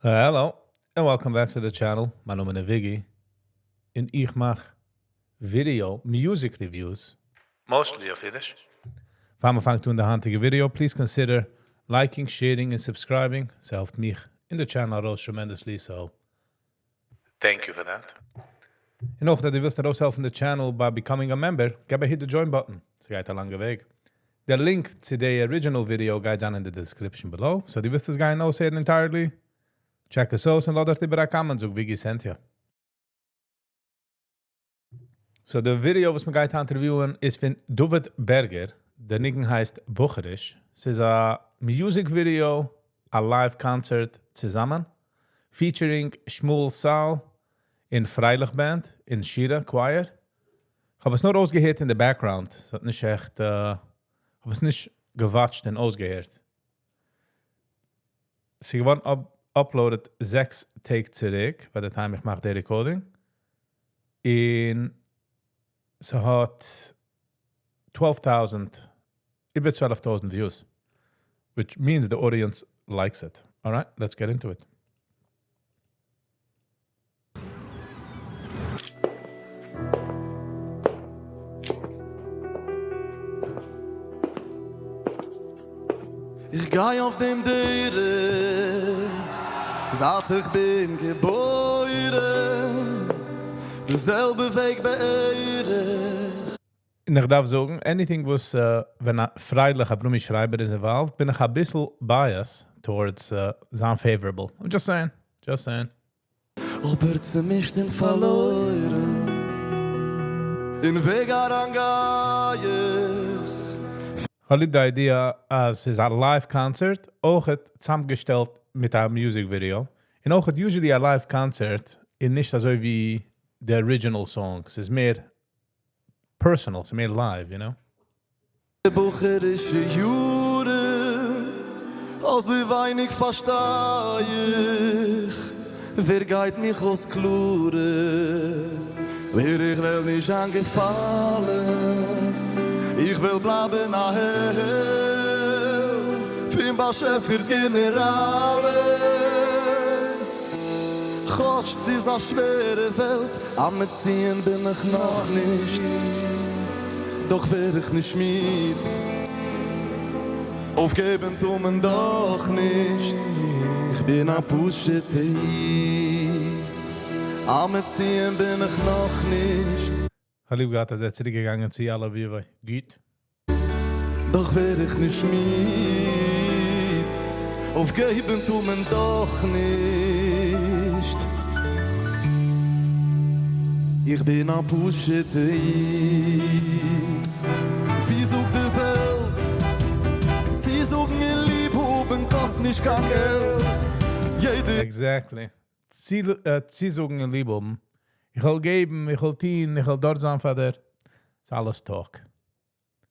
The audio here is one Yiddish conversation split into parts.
Hello and welcome back to the channel, מיין נאמען איז וויגי און איך מאך video music reviews, mostly אויף אידיש. פאר מען פאנגט אן די היינטיגע video, please consider liking, sharing און subscribing, ס'העלפט מיך און די channel ארויס tremendously, so thank you for that. און אויך אז דו ווילסט ארויסהעלפן די channel by becoming a member, געב א hit די join button, ס'גייט א לאנגע וועג. דער link צו די original video גייט זיין אין די description below, so דו ווילסט עס גיין אויסהערן entirely, check עס אויס און לאז דארט איבער א comment, זאג וויגי sent ya. So די ווידעא וואס מ'גייט היינט review ען איז פון דוד בערגער, די ניגון הייסט בחור'יש, ס'איז א music video, א live קאנצערט צוזאמען, featuring שמואל סאל און פרייליך band און שירה choir. כ'האב עס נאר אויסגעהערט אין די background, ס'האט נישט עכט, כ'האב עס נישט גע watch ט און אויסגעהערט. ס'איז געווארן uploaded 6 טעג צוריק, ביי די time איך מאך די recording, און ס'האט 12,000, איבער 12,000 views, which means the audience likes it. Alright, let's get into it. איך גיי אויף דעם דרך זייט איך בין געבוירן, די זעלבע וועג בערך. און איך דארף זאגן, anything וואס ווען א פרייליך אברומי שרייבער איז involved, בין איך אביסל biased towards זיין favorable. I'm just saying, just saying. אבער צעמישט און פארלוירן, אין וועג אריין גיי איך. כ'האב ליב די idea אז ס'איז א live קאנצערט, אויכעט צוזאמגעשטעלט מיט א music video, און אויכעט usually א live קאנצערט איז נישט אזוי ווי די original song, ס'איז מער personal, ס'איז מער live, you know. בחור'ישע יארן, אזוי ווייניג פארשטיי איך, ווער גייט מיך אויסקלארן, ווער איך וועל נישט זיין געפאלן, איך וועל בלייבן א העלד פון באשעפער'ס גענעראלן, כאטש ס'איז א שווערע וועלט, א מציון בין איך נאכנישט, דאך ווער איך נישט מיד, אויפגעבן טאר מען דאך נישט, איך בין א פשוט'ע איד, א מציון בין איך נאכנישט. כ'האב ליב געהאט אז ער איז צוריק געגאנגען צו יאללה ווי גוט. דאך ווער איך נישט מיד, אויפגעבן טאר מען דאך נישט, איך בין א פשוט'ע איד, ווי זאגט די וועלט, צו זאגן און ליב האבן קאסט נישט קיין געלט, יעדער. Exactly. צו זאגן און ליב האבן, איך וועל געבן, איך וועל טון, איך וועל דארט זיין פאר דיר, ס'איז אלעס talk.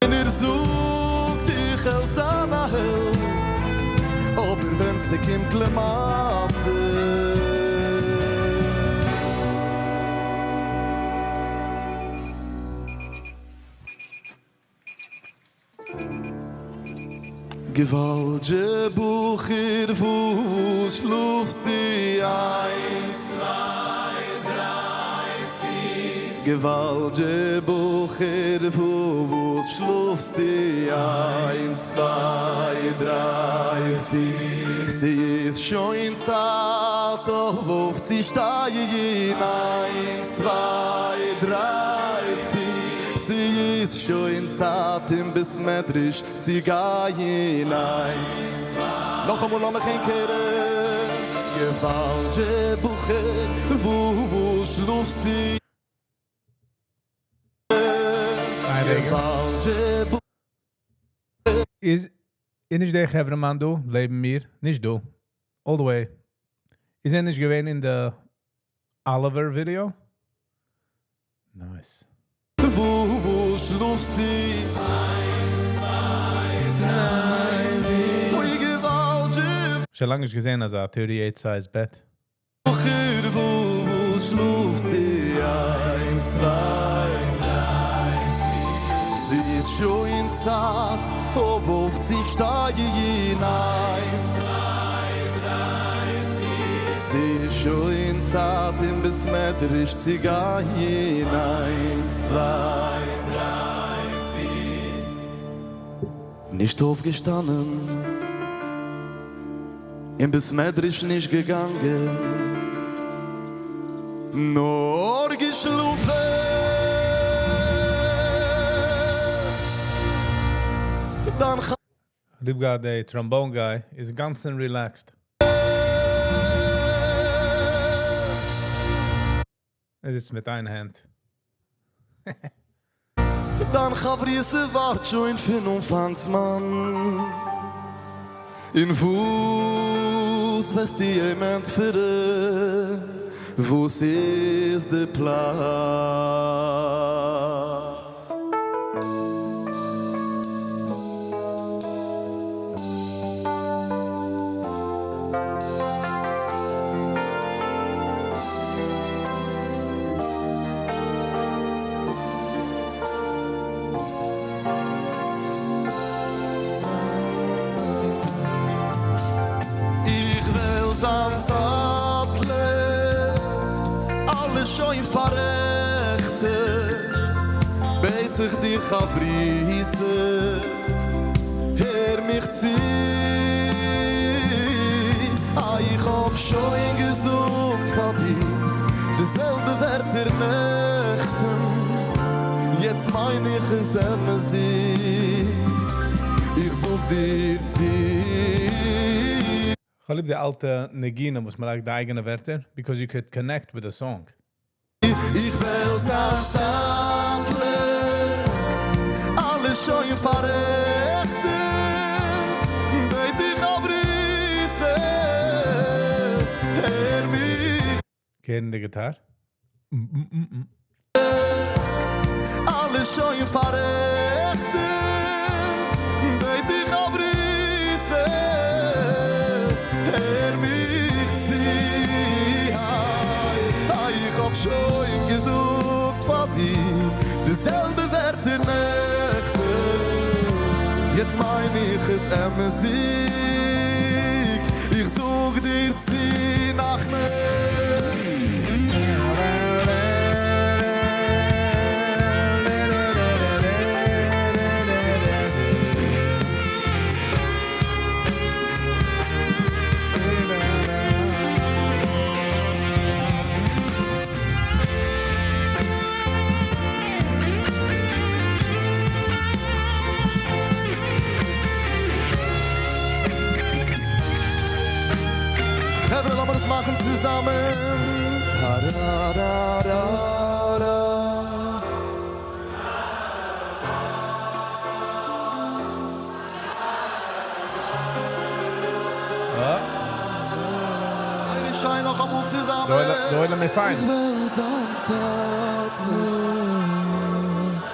איינער זאגט איך העל זיין א העלד, אבער ווען ס'קומט למעשה. געוואלד בחור וואו שלאפסטו איינס צוויי דריי פיר. געוואלד בחור וואו שלאפסטו איינס צוויי דריי פיר. ס'איז שוין צייט אויפצושטיין איינס צוויי דריי פיר. ס'איז שוין צייט אין בית מדרש צו גיין איינס צוויי. נאכאמאל לאמיך ענק הערן. געוואלד בחור וואו שלאפסטו? געוואלד בחור. איז נישט דער חברה'מאן דא לעבן מיר? נישט דא. All the way. איז ער נישט געווען אין די Oliver video? Nice. וואו שלאפסטו? איינס צוויי דריי פיר. אוי געוואלד. שוין לאנג נישט געזען אזא 38 size בעט. בחור וואו שלאפסטו? איינס צוויי דריי פיר. ס'איז שוין צייט אויפצושטיין. איינס צוויי דריי פיר. ס'איז שוין צייט אין בית מדרש צו גיין, איינס צוויי דריי פיר. נישט אויפגעשטאנען, אין בית מדרש נישט געגאנגען, נאר געשלאפן. דיין ליב געהאט די trombone guy איז גאנצן relaxed. ער זיצט מיט איין הענט. דיין חברותא ווארט שוין פון אנפאנג זמן. און וואס וועסטו אים ענטפערן? וואס איז די פלאן? איך וועל זיין צייטליך, אלעס שוין פאררעכטן, בעט איך דיר חברותא, הער מיך צו, איי איך האב שוין געזאגט פאר דיר די זעלבע ווערטער נעכטן, יעצט מיין איך עס אמת'דיג, איך זאג דיר צו. איך ליב די אלטע ניגונים וואס מען לייגט די אייגענע ווערטער, because you could connect with the song. איך וועל זיין צייטליך, אלעס שוין פאררעכטן, בעט איך חברותא, הער מיך. קען די גיטאר? אלעס שוין פאררעכטן, בעט איך חברותא, הער מיך צו. איי, איך האב שוין געזאגט פאר דיר די זעלבע ווערטער נעכטן, יעצט מיין איך עס אמת'דיג, איך זאג דיר צו נאכמער. חברה, לאמיר עס מאכן צוזאמען. הארארארארא. אה. איי, שיין נאך אמאל צוזאמען. דא מיר פיין. איך וועל זיין צייטליך,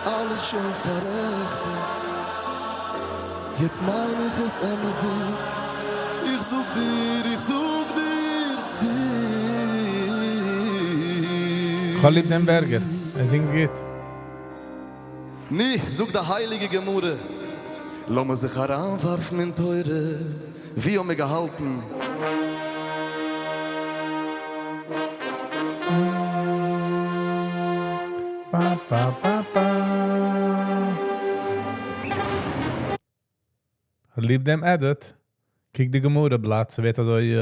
אלעס שוין פאררעכטן. יעצט מיין איך עס אמת'דיג, איך זאג דיר, איך זאג דיר צו. איך ליב דעם בערגער. ער זינגט גוט. ני, זאגט די הייליגע גמרא, לאמיר זיך אריינווארפן אין תורה, ווי האבן מיר געהאלטן? Ba, ba, ba, ba. איך ליב דעם edit. קוק די גמרא בלאט, ס'ווערט אזוי.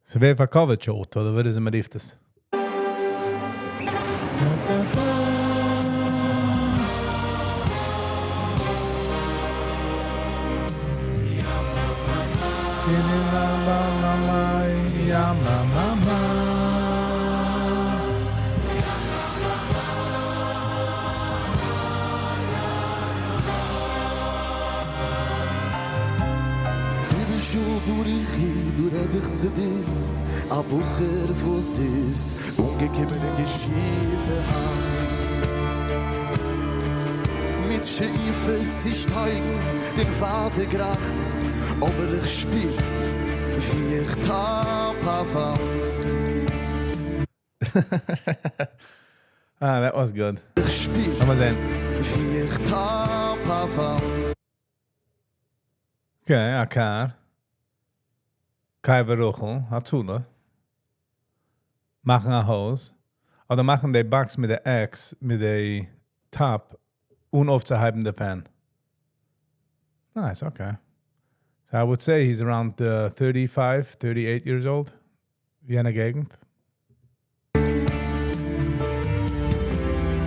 ס'ווערט פארקאווערט, אדער ווי אזוי מ'רופט עס. Ya ma ma ma. קודשא בריך הוא, דא רעד איך צו דיר, א בחור וואס איז אנגעקומען אין ישיבה היינט. מיט שאיפות צו שטייגן אין ווייטע גרייכן, אבער איך שפיר ווי איך טאפ א וואנט. Ah, that was good. איך שפיר לאמיר זען. ווי איך טאפ א וואנט. Okay, א car. קבר רחל, הצלה. מאכן א הויז. אדער מאכן די box מיט די X, מיט די top, אן אויפצוהייבן די pen. Nice, okay. So I would say he's around 35, 38 years old. יענע געגנט.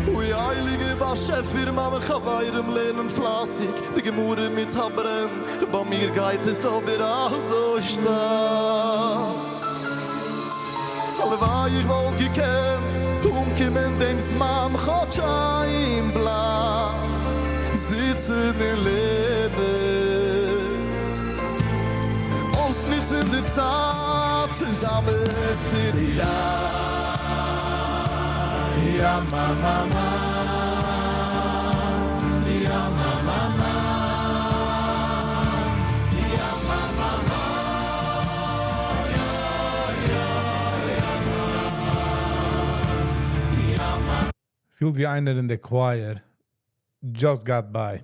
אוי הייליגע באשעפער מיינע חברים לערנען פלייסיג די גמרא מיט א ברען, ביי מיר גייט עס אבער אזוי שטאט. הלוואי איך וואלט געקענט אנקומען דעם זמן כאטש איין בלאט זיצן און לערנען אויסנוצן די צייט צוזאמען פילט ווי איינער אין די choir just got by.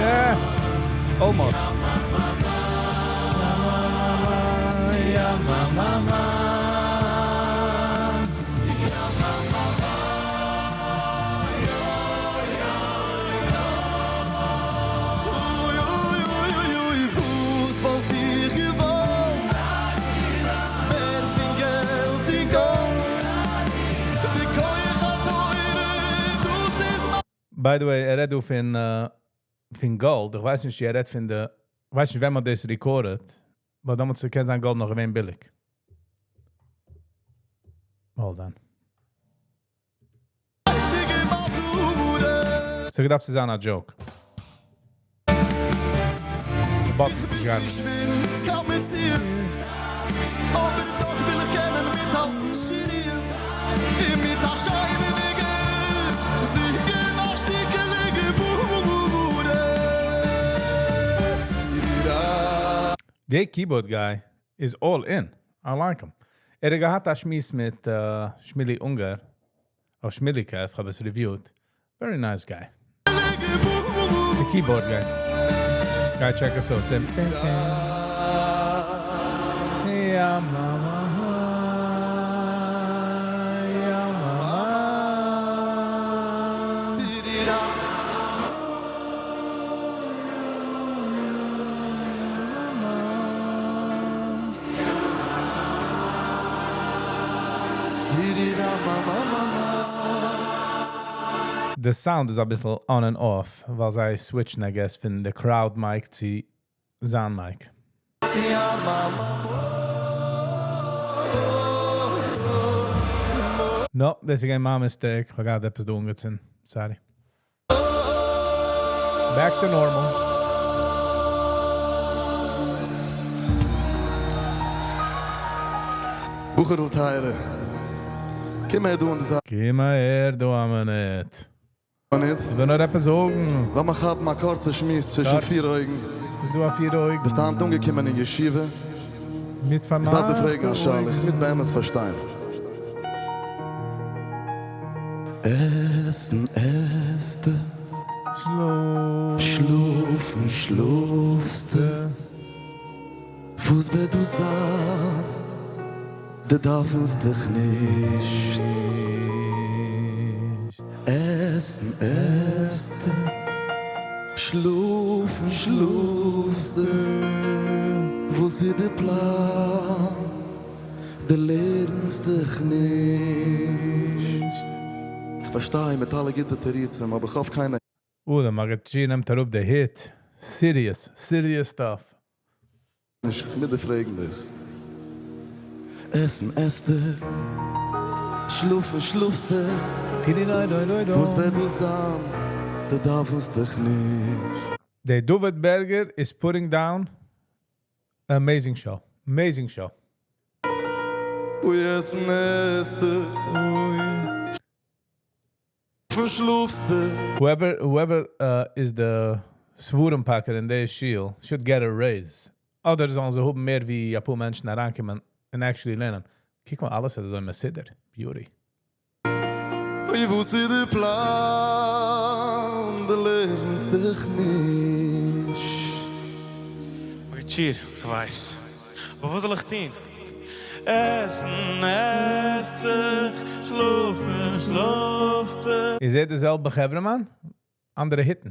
Yeah, almost. אוי אוי אוי אוי אוי וואס וואלט איך געוואלט מער פון געלט און גאלד די כח התורה דאס איז By the way, ער רעדט דא פון, פון גאלד. איך ווייס נישט, ער רעדט פון די, איך ווייס נישט, ווען מען דאס recorded, ווייל דעמאלטס קען זיין גאלד נאך געווען ביליג. Hold on. איינציגע מטרה. So געדארפט צו זיין א joke. The button איך איז גאר וויל נישט. נישט ווערן קיין מציאות, אבער דאך וויל איך קענען מיטהאלטן שיעורים און מיט א שיינע ניגון זינגען א שטיקעלע גמרא. The keyboard guy is all in. I like him. ער האט געהאט א שמועס מיט Shmili Unger אויף Shmilicast, איך האב עס reviewed. Very nice guy. The keyboard guy. Guy, check us out. Ja, mama, ja, mama. טירירא. טירירא, מאמא, מאמא. The sound איז א ביסל on and off, ווייל זיי switchen, I guess, פון the crowd mic צו זיין mic. יא, מאמא. No, דאס איז my mistake. איך האב עפעס דא אנגעצינדן. Sorry. Back to normal. בחור'ל טייערע. קום אהער דא אין די זייט. קום אהער דא א מינוט. ניט. איך וויל נאר עפעס זאגן. לאמיר האבן א קורצע שמועס צווישן קורץ. פיר אויגן. ס'איז דא א פיר אויגן. ביסט היינט אנגעקומען אין ישיבה? מיט איך דארף דיר פרעגן, פארמאכטע א שאלה. איך אויגן. מוז באמת פארשטיין. עסן, עסטו. שלאף. שלאפן, שלאפסטו. וואס וועט דא זיין? דו דארפסט דיך נישט. עסן, עסטו. שלאפן, שלאפסטו. וואס איז דער פלאן? דו לערנסט דיך נישט. איך פארשטיי מיט אלע גוטע תירוצים, אבער איך האב קיינע Oh, דער מגיד שיעור נעמט אראפ די hit. Serious, serious stuff. איך מוז דיר פרעגן דאס. עסן, עסטו. שלאפן, שלאפסטו. וואס וועט דא זיין? דו דארפסט דיך נישט. The David Berger is putting down amazing show. Amazing show. אוי, עסן, עסטו. שלאפן, שלאפסטו. Whoever is the ספרים packer אין די shul should get a raise. אדער זאלן זיי האבן מער ווי א פאר מענטשן אריינקומען and actually לערנען. קוק מאל, אלעס איז אזוי מסודר. Beauty. אוי וואס איז די פלאן? דו לערנסט דיך נישט. מגיד שיעור, איך ווייס. אבער וואס זאל איך טון? עסן עסט זיך, שלאפן שלאפט זיך. איז ער די זעלבע חברה-מאן? אנדערע היטן.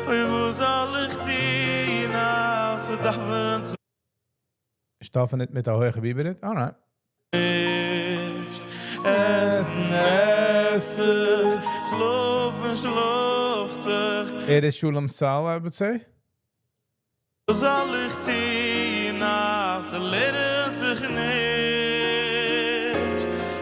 אוי וואס זאל איך טון אז ס'דאווענט זיך שטאפן נישט מיט א הויכע ביבער היט? Alright. נישט. עסן עסט זיך, שלאפן שלאפט זיך. ער איז שולם סאל, I would say. וואס זאל איך טון אז ס'לערנט זיך נישט?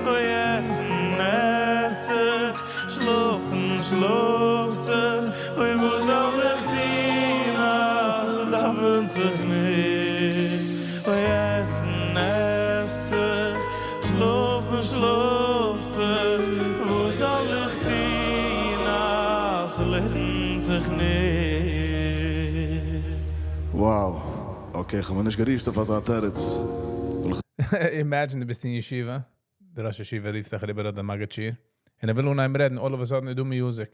אוי עסן עסט זיך, שלאפן שלאפט זיך, אוי וואס זאל איך טון אז ס'דאווענט זיך נישט? אוי עסן עסט זיך, שלאפן שלאפט זיך, וואס זאל איך טון אז ס'לערנט זיך נישט? Wow. Okay, איך האב מיר נישט גערישט אויף אזא תירוץ. Imagine דו ביסט אין ישיבה. דער ראש ישיבה רופט זיך אריבער דער מגיד שיעור. און ער וויל אנהייבן רעדן, all of a sudden, דא music.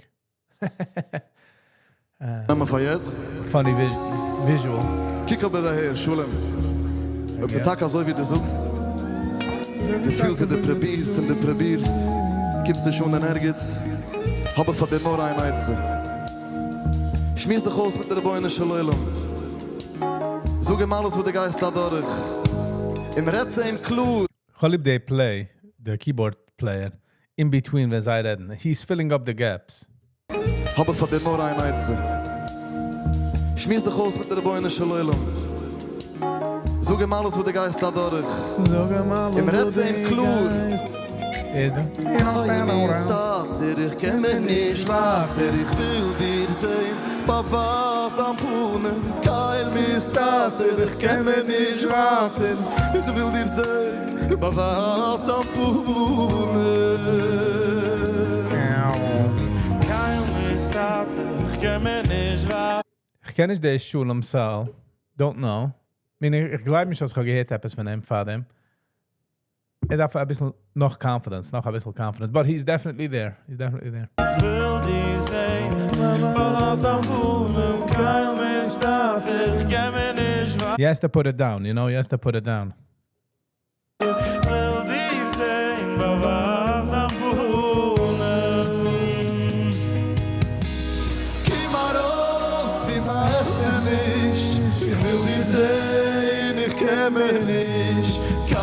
נעמען פאר יעצט. Funny visual. קוק אבער אהער, שולם. אויב ס'איז טאקע אזוי ווי דו זאגסט, דו פילסט ווי דו פרובירסט און דו פרובירסט, קומסט נישט אן אין ערגעץ, האב איך פאר דיר נאר איין עצה. שמועס דיך אויס מיט דער רבונו של עולם. זאג אים אלעס וואס דו גייסט אדורך. און רעד צו אים קלאר. כ'האב ליב they play, the keyboard player, in between ווען זיי רעדן. He's filling up the gaps. האב איך פאר דיר נאר איין עצה. שמועס דיך אויס מיט דער רבונו של עולם. זאג אים אלעס וואס דו גייסט אדורך. זאג אים אלעס און רעד וואס צו אים דו קלאר. גייסט. איז דא? קל מסתתר, איך קען מער נישט ווייטער, איך וויל דיר זען, באווייז דיין פנים. קל מסתתר, איך קען מער נישט ווייטער, איך וויל דיר זען, באווייז דיין פנים. קל מסתתר, איך קען מער נישט ווייטער. איך קען נישט דער שולם סאל. Don't know. מיין, איך גלייב נישט, אז איך האב געהערט עפעס פון אים פאר דעם. ער דארף א ביסל נאך confidence, נאך א ביסל confidence. But he's definitely there. He's definitely there. וויל דיר זען, באווייז דיין פנים, קל מסתתר, איך קען מער נישט He has to put it down, you know? He has to put it down. וויל דיר זען, באווייז דיין פנים. קום ארויס פון באהעלטעניש, איך וויל דיר זען, איך קען מער נישט. קל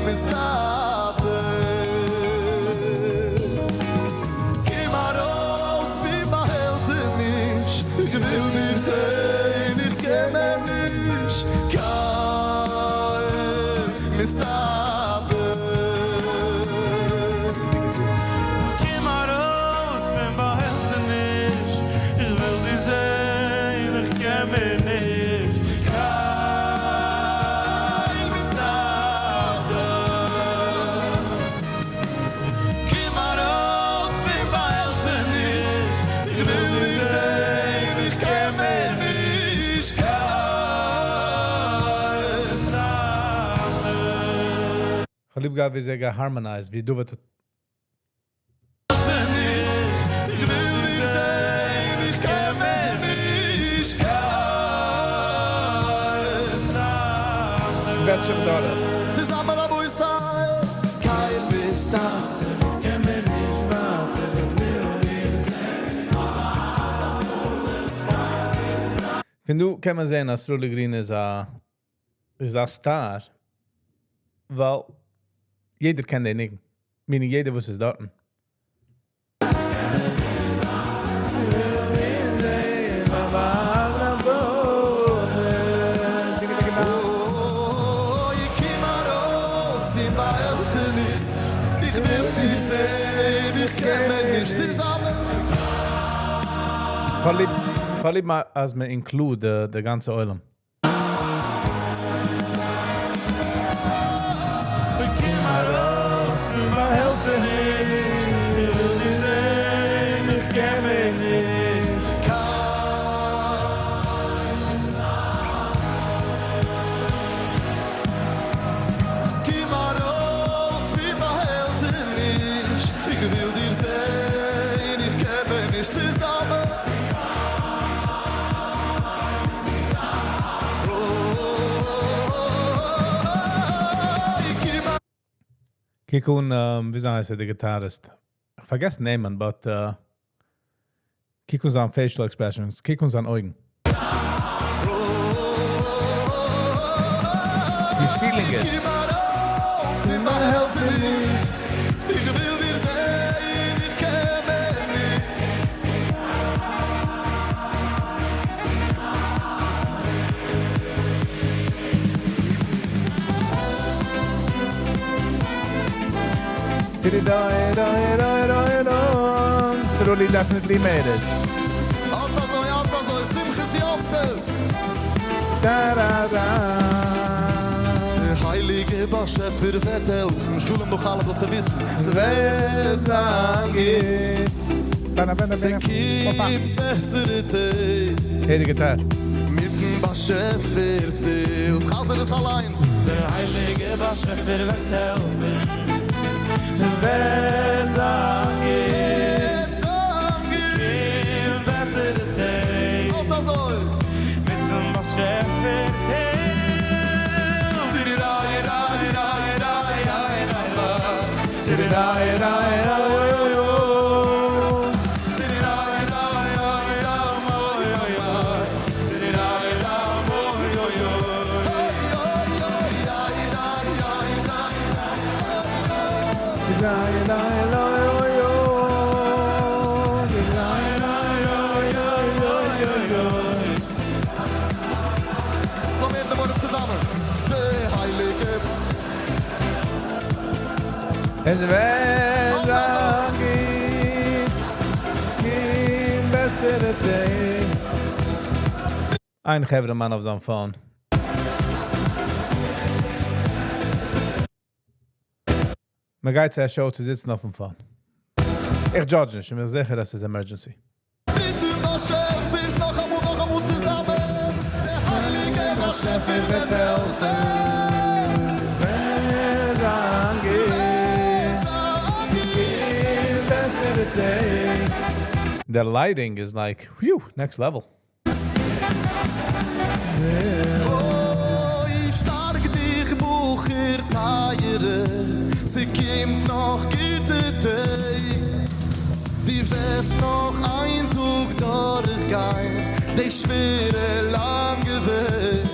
מסתתר. קום ארויס פון באהעלטעניש, איך וויל דיר זען, איך קען מער נישט. קל מסתתר. קום ארויס פון באהעלטעניש, איך וויל דיר זען, איך קען מער נישט. קל מסתתר. קום ארויס פון באהעלטעניש, איך וויל דיר זען, איך קען מער נישט. קל מסתתר. כ'האב ליב געהאט, ווי זיי גע-harmonized, ווי דוד האט איך וויל דיר זען, איך קען מער נישט. קל וועט זיך דורך. צוזאמען רבותי, קל מסתתר. קען מער נישט ווייטער, איך וויל דיר זען. פון דא קען מען זען, אז סרולי גרין איז א star, ווייל יעדער קען דעם ניגון. Meaning יעדער וואס איז דארט. וויל דיר זען, באווייז דיין פנים. Oh, איך קום ארויס פון באהעלטעניש. איך וויל דיר זען, איך קען מער נישט צוזאמען. כ'האב ליב אז מען include די גאנצע עולם. איך קום ארויס פון באהעלטעניש, איך וויל דיר זען, איך קען מער נישט. קל קום ארויס פון באהעלטעניש. קוק אן, וויאזוי הייסט ער, דער guitarist? איך פארגעס נעמען, but קוק אן זיין facial expressions, קוק אן זיין אויגן. He's feeling it. איך וויל דיר זען, איך קען מער נישט. Sruli definitely made it. אט אזוי, אט אזוי, שמחת יום טוב. Da, da, da. דער הייליגער באשעפער וועט העלפן, שלום נאך אלע זאלסטו וויסן, ס'וועט זיין גוט. ס'קומט בעסערע טעג. Hey, the guitar. מיטן באשעפער'ס הילף. חזר עס אליין. דער הייליגער באשעפער וועט העלפן. ס'וועט זיין גוט. ס'קומט בעסערע טעג. אט אזוי. מיטן באשעפער'ס הילף. טיריריי, ריי, ריי, ריי, ריי, ריי. טיריריי, ריי, ריי, ריי, ריי. טיריריי, ריי, ריי, ריי, ריי. טיריריי, ריי, אוי, אוי, אוי. אוי, אוי, איי, ריי, ריי, ריי. ריי, ריי, ריי, אוי, אוי. ריי, ריי, אוי, אוי, אוי, אוי, אוי. קום מיט דעם ווארט צוזאמען. דער הייליגער עס וועט זיין גוט, קומט בעסערע טעג. איין חברה-מאן אויף זיין phone. מען גייט צו א show צו זיצן אויפן phone. איך judge נישט, איך בין זיכער, אז ס'איז emergency. מיטן באשעפער'ס נאכאמאל, נאכאמאל צוזאמען. דער הייליגער באשעפער וועט העלפן. וועט זיין גוט, קומט בעסערע טעג. The lighting is like, whew, next level. אוי, שטארק דיך, בחור טייערע, ס'קומט נאך גוטע טעג. דו וועסט נאך איין טאג דורכגיין, די שווערע לאנגע וועג.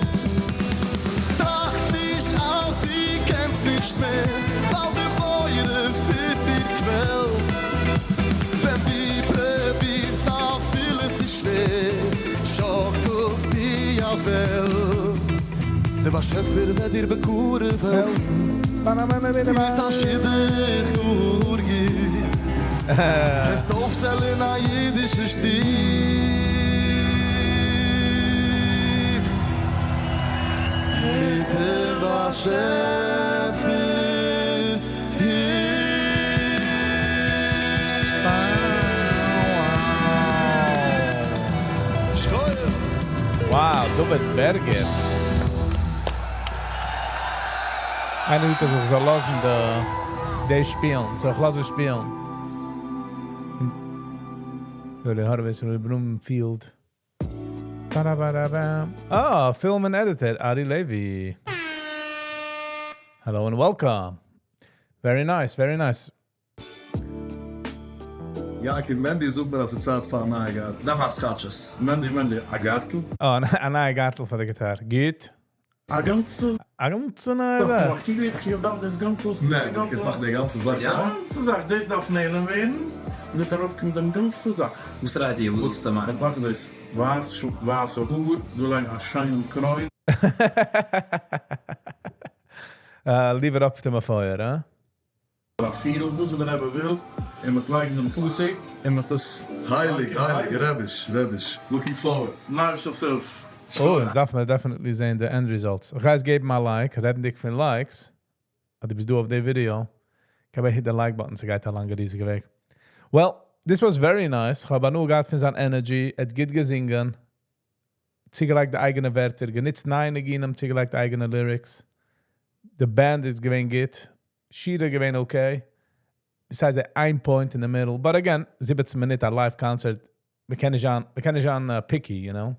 טראכט נישט אז דו קענסט נישט מער, ווייל דער בורא פון דיר קוועלט. ווען דו פרובירסט אפילו ס'איז שווער, שאקלסט דו א וועלט. דער באשעפער וועט דיר בקרוב העלפן. מיט א שידוך גאר גוט. וועסט אויפשטעלן א אידישע שטוב. מיט דעם באשעפער'ס הילף. שכוח. Wow, David Berger. איינער זאגט, אז איך זאל לאזן די, די שפילן. So איך לאז עס שפילן. Yoli Horowitz, Roy Bloomfield. Ba-da-ba-da-bam. Oh, film and editor, Ari Levy. Hello and welcome. Very nice, very nice. יעקב, מענדי זאגט מיר, אז ס'איז צייט פאר א נייע גארטל. דארף א סקאטשעס. מענדי, מענדי, א גארטל? Oh, א נייע גארטל פאר די guitar. גוט. א גאנצע א גאנצע נייע זאך. איך דארף דאס גאנצע ניין, איך מאך די גאנצע זאך. די גאנצע זאך, דאס דארף נעלם ווערן. דא דערויף קומט די גאנצע זאך. וואס רייט איר? וואס ווילסטו מאכן? וואס איז דאס? ווייס, ווייסע האר, דו לייגסט א שיינעם קרוין. Leave it up to my fire, huh? א פידל, דאס וואס דער רבי וויל. און מיט לייגן דעם פסוק, און מיט דאס... הייליג, הייליג, רביש, רביש. Looking forward. Nourish yourself. Oh, דארף מען definitely זען the end results. Guys, געב מיר א like, רעדנדיג פון likes. אז דו ביסט דא אויף די video. געב א hit the like button, ס'גייט א לאנגע ריזיגע וועג. Well, this was very nice. איך האב הנאה געהאט פון זיין energy, ער האט גוט געזונגען. צוגעלייגט די אייגענע ווערטער, גענוצט נייע ניגונים, צוגעלייגט אייגענע lyrics. The band איז געווען גוט. שירה געווען okay. Besides the איין point in the middle. But again, 17 מינוט א live concert. מ'קען נישט זיין, מ'קען נישט זיין picky, you know.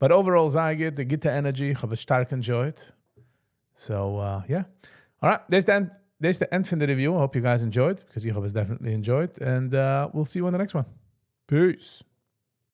But overall, זייער גוט, די גוטע energy. איך האב עס שטארק enjoyed. So, yeah. All right, דאס איז the end. This is the end פון the review. I hope you guys enjoyed, because איך האב עס definitely enjoyed. And we'll see you in the next one. Peace.